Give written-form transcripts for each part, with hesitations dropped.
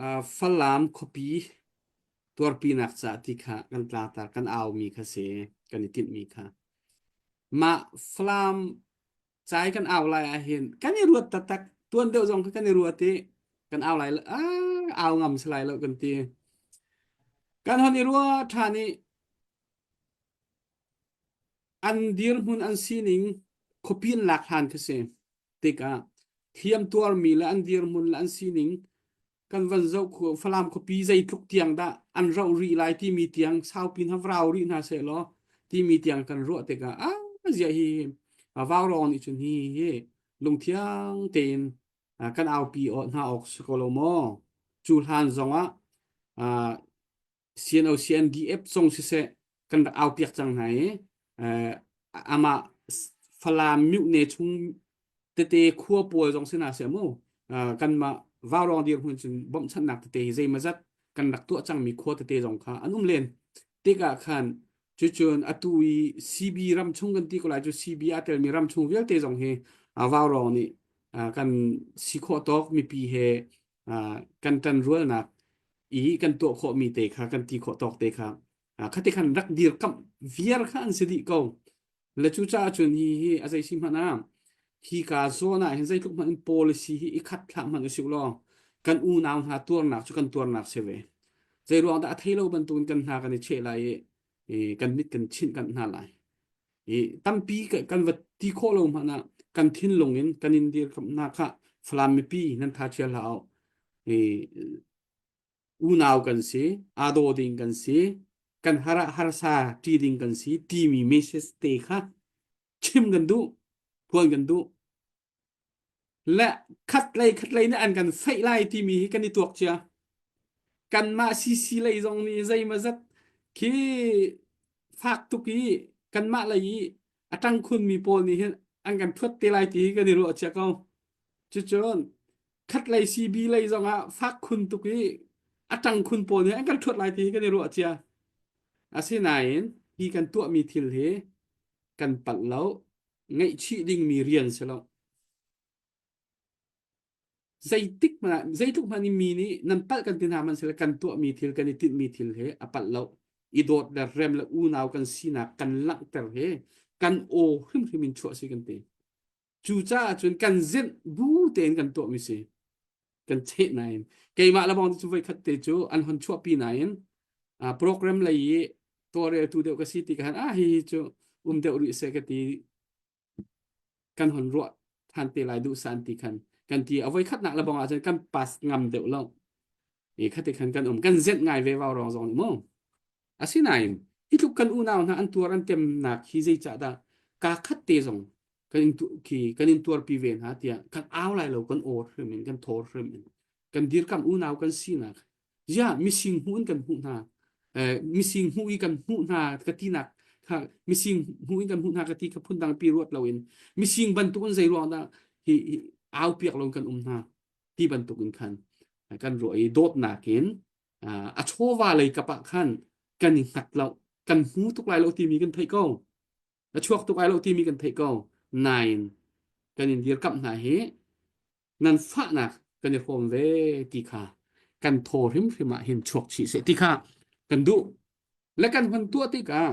Falam khuapi tuarpinak ca ti kha kan tlangtar kan aumi kha si kan i tinhmi kha. Mah Falam ca i kan au lai ahhin kan i ruat taktak tuan deuh zong kha kan i ruat i kan au lai ah, au ngam si lai lo kan ti. Kan hon i ruah ṭhan i an dirhmun an sining khuapi in lak hlan kha si. Tikah hliam tuarmi le an dirhmun le an sining kan van zoh Falam khuapi zeitluk tiang dah an roh rih lai timi tiang saupi hna vrau rih hna sehlaw timi tiang kan ruah tikah ah ziah hi vaurawng nih cun hi hi lungthiang tein kan aupi hna awk si ko lo maw cu hlan zongah CNO CNDF zong siseh kan rak aupiak cang hna i amah Falam myuhne chung tete khua pawl zong si hna seh mu kanmah vaurawng dirhmun cun bawmhchanhnak tete hi zeimazat kan rak tuah cangmi khua tete zong kha an um len tikah khan cucun atu i CB ram chung kan ti ko lai cu CB aa telmi ram chung vialte zong hi vaurawng nih kan si khawh tawk mipi he kan ṭanrualnak i kan tuah khawhmi te kha kan ti khawh tawk te kha khati khan rak dirkamh viar kha an si dih ko le cucaah cun hi hi a zei si hmanh ah hi ka zawn ah hin zeitluk hmanh in policy hi i khat hlah hmanh usih law kan unau hna tuarnak cu kan tuarnak si ve zei ruang dah a thei lo bantukin kan hna kan i cheh lai i kan mit kan chinh kan hna lai i tampi kan va ti khawh lo hmanh ah kan thinlung in kan in dirkamh hna kha Falam mipi nan tha chia hlah u i unau kan si aa daw ding kan si kan har ah harsa ṭi ding kan si timi message te kha chim kan duh phuan kan duh le khatlei khatlei nih an kan feih lai timi hi kan i tuak cia kanmah CC lei zong nih zeimazat khi fak tuk i kanmah lei i a ṭang khunmi pawl nih hin an kan thuat te lai ti hi kan i ruah cia ko cucun khatlei CB lei zongah fak khun tuk i a ṭang khun pawl nih an kan ṭhuat lai ti hi kan i ruah cia. Asinain hi kan tuahmi thil hi kan palh lo, ngaihchih dingmi rian si lo. Zeitik hmanh ah zeitluk hmanh in mi nih nan palh kan ti hna hmanhsehlaw kan tuahmi thil kan i tinhmi thil hi a palh lo. I dawt le rem le unau kan sinak kan langhter hi kan aw hrimhrim in chuah si kan ti. Cucaah cun kan zenh bu tein kan tuahmi si. Kan cheh nain keimah le bang cu voikhat te cu an hon chuahpi nain program lei i tawlreltu deuh ka si ti ka han ah hi cu um deuh rih seh ka ti kan hon ruah than te lai duh san ti khan kan ti a voi khatnak le bang ahcun kan pass ngam deuh lo i khati khan kan um kan zenh ngai ve vau rong zong mu asinain hi tluk kan unau hna an tuar an temnak hi zeicah dah ka khat te zong kan in khi kan in tuarpi ve hna tiah kan au lai lo kan aw hrim in kan thaw hrim in kan dirkam unau kan sinak ya mising hmuh in kan hmuh hna mising hmuh i kan hmuh hna ka tinak kha mising hmuh in kan hmuh hna ka ti kha phundang pi ruat loin mising bantuk in zei ruang dah hi au piak lo kan um hna ti bantuk in khan kan ruah i dawtnak in a chawva lei kap ah khan kan i hngat lo kan hmu tuk lai lo timi kan theih ko a chuak tuk ai lo timi kan theih ko nain kan in dirkamh hna hi nan fahnak kan i hrawm ve ti kha kan thaw hrimhrim ah hin chuak chih seh ti kha kan duh le kan hman tuah tikah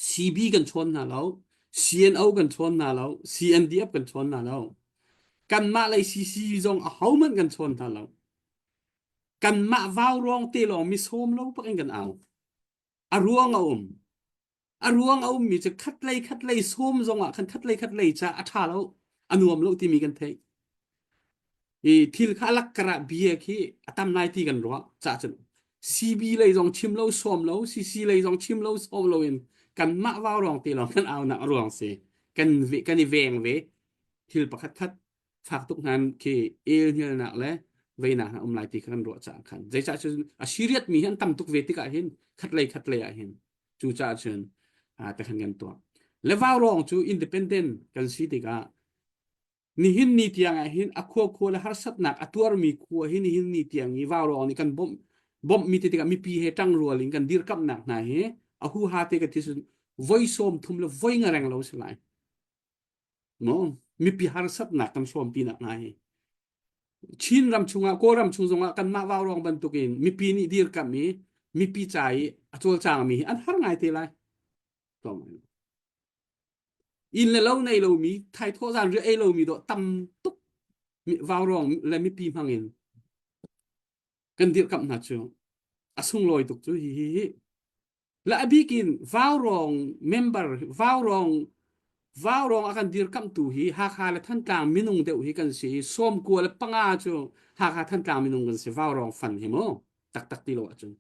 CB kan chawn hna lo CNO kan chawn hna lo CNDF kan chawn hna lo kanmah lei CC zong ahohmanh kan chawn hna lo kanmah vau ruang te lawng mi sawm lo pak in kan au a ruang a um A ruang a ummi cu khatlei khatlei sawm zongah khan khatlei khatlei ca a ṭha lo, a nuam lo timi kan theih. I thil kha a lakkarah bia khi a tam lai ti kan ruah cah cun CB lei zong chim lo sawm lo CC lei zong chim lo sawm lo in kanmah vau ruang te lawng kan aunak a ruang si kan kan i veng ve thil pakhat khat fak tuk hnan khi elhnialnak le veinak hna um lai ti kha kan ruah caah khan zeicah cun a serious mi hi an tam tuk ve tikah hin khatlei khatlei ah hin cucaah cun te khan kan tuah le vaurawng cu independent kan si tikah nihin ni tiang ah hin a khua khua le harsatnak a tuarmi khua hi nihin ni tiang i vaurawng nih kan bawmh bawmhmi ti tikah mipi he ṭangrual in kan dirkamhnak hna hi a huha te ka ti voi sawm thum le voi nga reng lo si lai no mipi harsatnak kan hrawmpi nak hna hi. Chin ram chungah Kawlram chung zongah kanmah vaurawng bantukin mipi nih dirkamh i mipi ca i a cawlcangmi hi an har ngai te lai. Inn le lo nei lomi, thaithawh zan riah ei lomi dawh tam tuk vaurawng le mipi hmangin kan dirkamh hna cu a sunglawi tuk cu hi hi hi. Le a bik in Vaurawng member Vaurawng Vaurawng a kan dirkamhtu hi Hakha le Thantlang minung deuh hi kan si i 95 cu Hakha Thantlang minung kan si Vaurawng fan hi mu taktak ti lo ahcun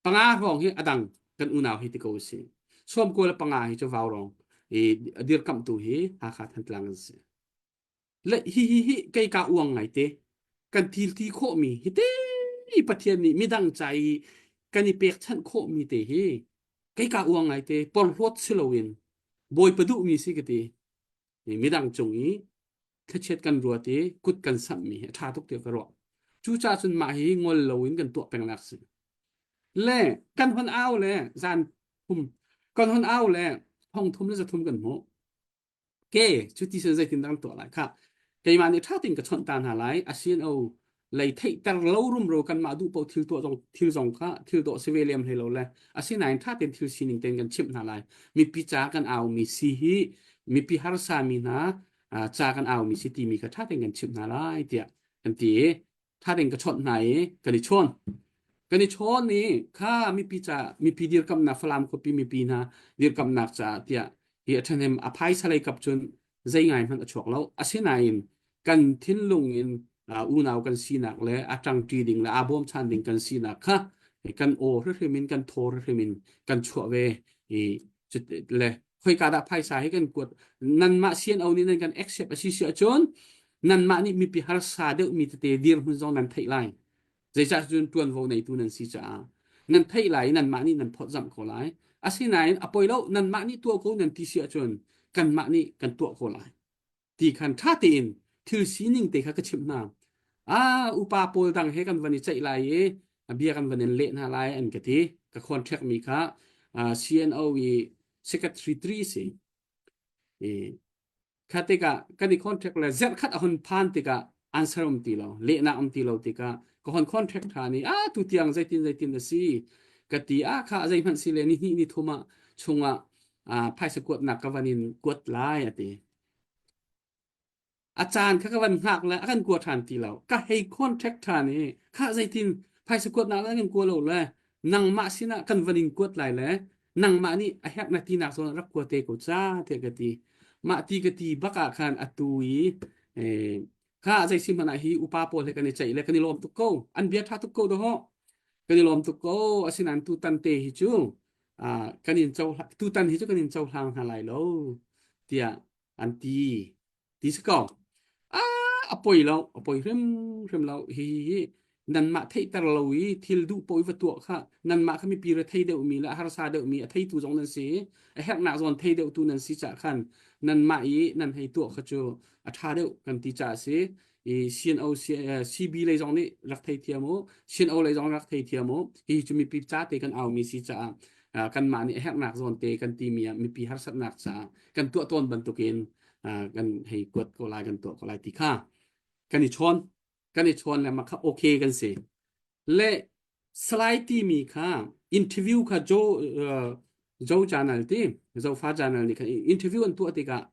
panga hrawng hi a dang kan unau hi ti ko si 95 hi cu Vaurawng i a dirkamhtu hi Hakha Thantlang kan si. Le hi hi hi kei ka uang ngaite kan thil ti khawhmi hi te Pathian nih midang ca i kan i pekchanh khawhmi te hi kei ka uang ngaite porhlawt si loin Bawipa duhmi si ka ti. Midang cung i thlachiat kan ruat i kut kan samhmi hi a ṭha tuk tiah ka ruah. Cucaah cun mah hi ngol loin kan tuah peng nak si. Le kan hon au le zan thum kan hon au le thong thum le za thum kan hmuh. Ke cuti cun zeitindah kan tuah lai khah. Keimah nih ṭha tein ka chawnh ta hna lai. Asino lei theihter lo rumro kanmah duh paoh thil tuah zong thil zong kha thil dawh si ve lem hlei lo le asinain ṭha tein thil sining tein kan chimh hna lai. Mipi ca kan aumi si hi mipi harsa mi hna ca kan aumi si timi kha ṭha tein kan chimh hna lai tiah kan ti i ṭha tein ka chawnh hna i kan i chawn. Kan i chawn i kha mipi ca mipi dirkamnak Falam khuapi mipi hna dirkamnak caah tiah hi a ṭhahnem a phaisa lei kap cun zei ngai hmanh a chuak lo. Asinain kan thinlung in unau kan sinak le a ṭangṭi ding le aa bawmchan ding kan sinak kha kan aw hrimhrim in kan thaw hrimhrim in kan chuah ve i le khoika dah phaisa hi kan kuat nanmah CNO nih nan kan accept a si si ahcun nanmah nih mipi harsa deuhmi tete dirhmun zong nan theih lai zeicah cun ṭuanvo neitu nan si caah nan theih lai i nanmah nih nan phawtzamh ko lai asinain a poi lo nanmah nih tuah ko nan ti si ahcun kanmah nih kan tuah ko lai ti khan ṭha tein thil sining te kha ka chimh hna. Ah, upa pawl dang he kan van i ceih lai i bia kan van in leh hna lai an ka ti. Ka contract mi kha CNO i secretary 3 si. I kha tikah kan i contract le zerh khat a hon phan tikah answer um ti lo, lehnak um ti lo tikah ka hon contract ṭhan i ah tu tiang zeitin zeitin a si ka ti ah kha zeihmanh si le ni hnih ni thum ah chungah phaisa kuatnak ka van in kuat lai a ti. A caan kha ka van hngak le a kan kua ṭhan ti lo. Ka hei contract ṭhan i khah zeitin phaisa kuatnak le kan kua lo le nangmah sinah kan van in kuat lai le nangmah nih a herh na tinak zawn rak kua te ko ca tiah ka ti. Mah ti ka ti bak ah khan atu i eh, kha zei si hmanh ah hi upa pawl he kan i ceih le kan i lawm tuk ko. An bia ṭha tuk ko dawh. Kan i lawm tuk ko. Asinain tutan te hi cu kan in cohlang tutan hi cu kan in cohlang hna lai lo tiah an ti ti si ko ah a poi lo a poi hrimhrim lo hi hi nanmah theihter lo i thil duh paoh i va tuah kha nanmah kha mipi re thei deuhmi le harsa deuhmi a theitu zong nan si a herhnak zawn thei deuhtu nan si cah khan nanmah i nan hei tuah kha cu a ṭha deuh kan ti caah si i CNO CB lei zong nih rak theithiam u CNO lei zong rak theithiam u hi cu mipi ca te kan aumi si caah kanmah nih a herhnak zawn te kan timi ah mipi harsatnak caah kan tuah tawn bantukin kan hei kuat ko lai kan tuah ko lai ti kha kan i chawn kan i chawn le mah kha okay kan si le Salai timi kha interview kha Joe Joe channel ti Zofa channel nih khan interview an tuah tikah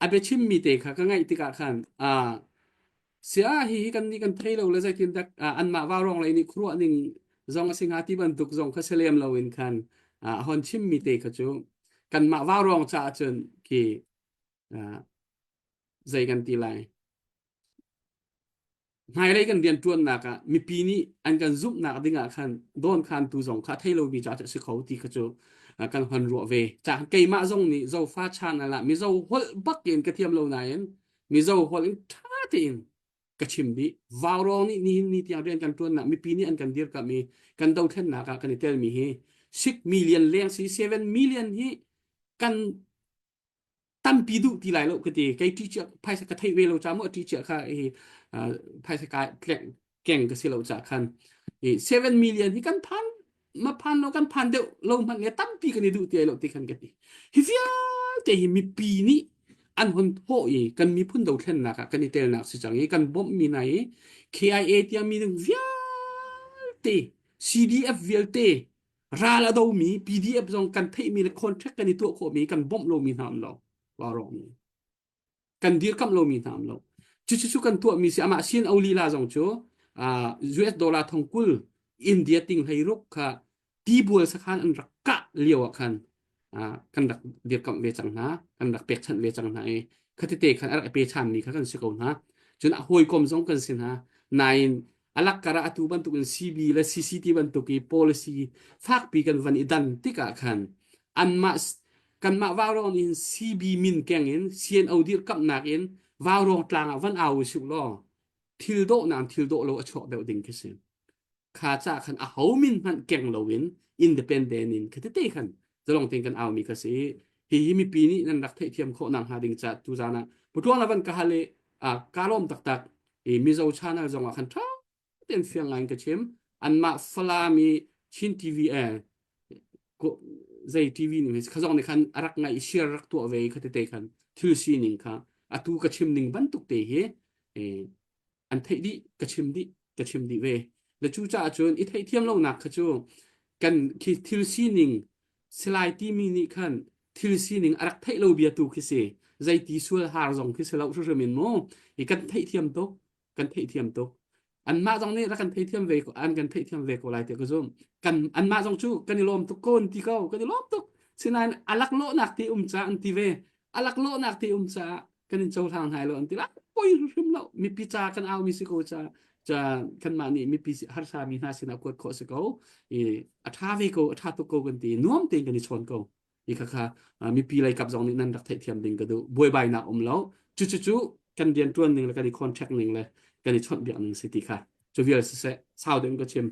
a biachimmi te kha ka ngaih tikah khan ah sia hi hi kan nih kan thei lo le zeitin dak anmah vaurawng lei nih khuaruah ning zong a si hnga ti bantuk zong kha si lem loin khan a hon chimmi te kha cu kanmah vaurawng caah cun khi zei kan ti lai Hmailei kan rianṭuannak ah mipi nih an kan zumhnak ding ah khan dawnkhantu zong kha thei lomi caah a si kho ti kha cu kan hon ruah ve. Ca keimah zong nih Zofa channel ah Mizo holh bak in ka thiam lo nain Mizo holh in ṭha tein ka chim dih. Vaurawng nih nihin ni tiang rian kan ṭuannak mipi nih an kan dirkamh i kan dothlennak ah kan i telmi hi 6 million leng si 7 million hi kan tampi duh ti lai lo ka ti kei ṭi cia phaisa ka theih ve lo ca mu ṭi cia kha i phaisa ka keng ka si lo ca khan i 7 million hi kan phan ma phan lo kan phan deuh lo hmanh le tampi kan i duh ti lo ti khan ka ti hi vialte hi mipi nih An hon thawh i kan miphun dothlennak ah kan i telnak si cang i kan bawmhmi hna i KIA tiang mi vialte CDF vialte ral a domi PDF zong kan theihmi le contract kan i tuah khawhmi kan bawmh lomi hna um lo. Vaurawng kan dirkamh lomi hna um lo. Cucu cu kan tuahmi si amah CNO lila zong cu US dollar thong 20 India ting hlei ruk kha tibual sakhan an rak kah lio ah khan kan rak dirkamh ve cang hna kan rak pekchanh ve cang hna i khatite khan a rak pe ṭhanmi kha kan si ko hna. Cun a hawikom zong kan si hna. Nain alak kar ah atu bantukin CB le CCT bantuk i policy fakpi kan van i dan tikah khan anmah kanmah Vaurawng nih hin CB min keng in CNO dirkamhnak in Vaurawng tlang ah van au usih law thil dawh nain thil dawh lo a chuak deuh ding khi si. Kha ca khan a ho min hmanh keng loin independent in khatete khan zalong tein kan aumi kha si. Hi hi mipi nih nan rak theihthiam khawh nak hnga ding ca tuzan ah putluang la van ka hal i ka lawm taktak i Mizo channel zong ah khan ṭha tein fiang ngai in ka chim. Anmah Falam i Chin TV eh zei TV ning kha zong nih khan a rak ngaih share rak tuah ve kha tete khan thil sining kha atu ka chim ning bantuk te hi an theih dih ka chim dih ka chim dih ve le cu caah cun i theihthiam lonak kha cu kan khi thil sining silai timi nih khan thil sining a rak theih lo bia tu khi si zeiti sual har zong khi si lo hrim in mu i kan theihthiam tuk kan theihthiam tuk anmah zong nih rak kan theithiam ve an kan theihthiam ve ko lai ti ka zum kan anmah zong cu kan i lawm tuk ko an ti ko kan i lawm tuk sinain a laklawhnak ti um ca an ti ve a laklawhnak ti um caah kan in cohlang hna lo an ti la poi hrim lo mipi ca kan au mi si ko ca ca kanmah nih mipi harsa mi hna sinah kuat khawh si ko i a ṭha ve ko a ṭha tuk ko kan ti nuam tein kan i chawn ko i khakha mipi lei kap zong nih nan rak theihthiam ding ka duh buaibainak um lo cu cu cu kan rian ṭuan ning le kan i contract ning le kan i chawnhbiak ning si ti kha cu vial siseh sau deuh in ka chim.